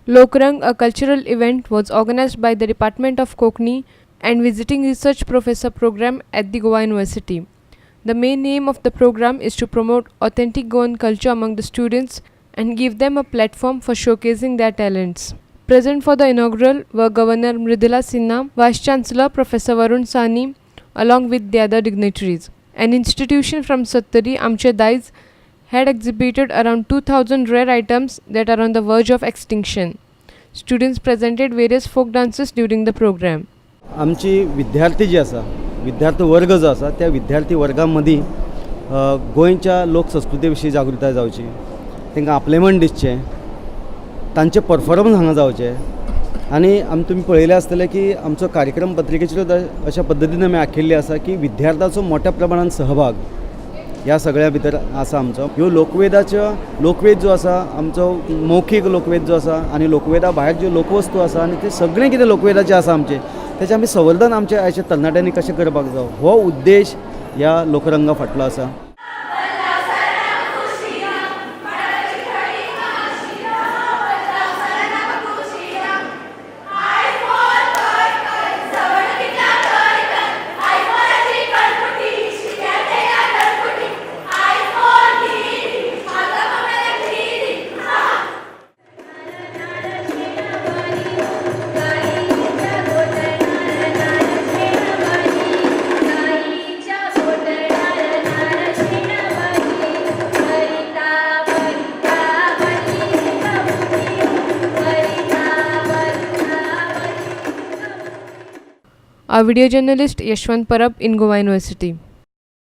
Lokrang, a cultural event, was organized by the Department of Konkani and Visiting Research Professor program at the Goa University. The main aim of the program is to promote authentic Goan culture among the students and give them a platform for showcasing their talents. Present for the inaugural were Governor Mridula Sinha, Vice Chancellor Professor Varun Sahni, along with the other dignitaries. An institution from Sattari, Amche Daiz, had exhibited around 2000 rare items that are on the verge of extinction. Students presented various folk dances during the program. आमची विद्यार्थी जी आसा, विद्यार्थी वर्ग जो आसा, त्या विद्यार्थी वर्गा मदीं गोंयच्या लोकसंस्कृती विशीं जागृताय जावची, तांकां आपलेमण दिसचें, तांचें परफॉर्मन्स हांगा जावचें. आनी आमी तुमी पळयलें आसतलें की आमचो कार्यक्रम पत्रिकेचेर अशा पद्दतीन आमी आखिल्ली आसा की विद्यार्थ्याचो मोठ्या प्रमाणान सहभाग ह्या सगळ्या भितर आसा. आमचो ह्यो लोकवेदाच्यो, लोकवेद जो आसा आमचो, मौखीक लोकवेद जो आसा आनी लोकवेदा भायर ज्यो लोकवस्तू आसा आनी ते सगळें कितें लोकवेदाचें आसा आमचें, तेचें आमी संवर्धन आमच्या आयच्या तरणाट्यांनी कशें करपाक जावो, हो उद्देश ह्या लोकरंगा फाटलो आसा. Our video journalist Yashwant Parab in Goa University.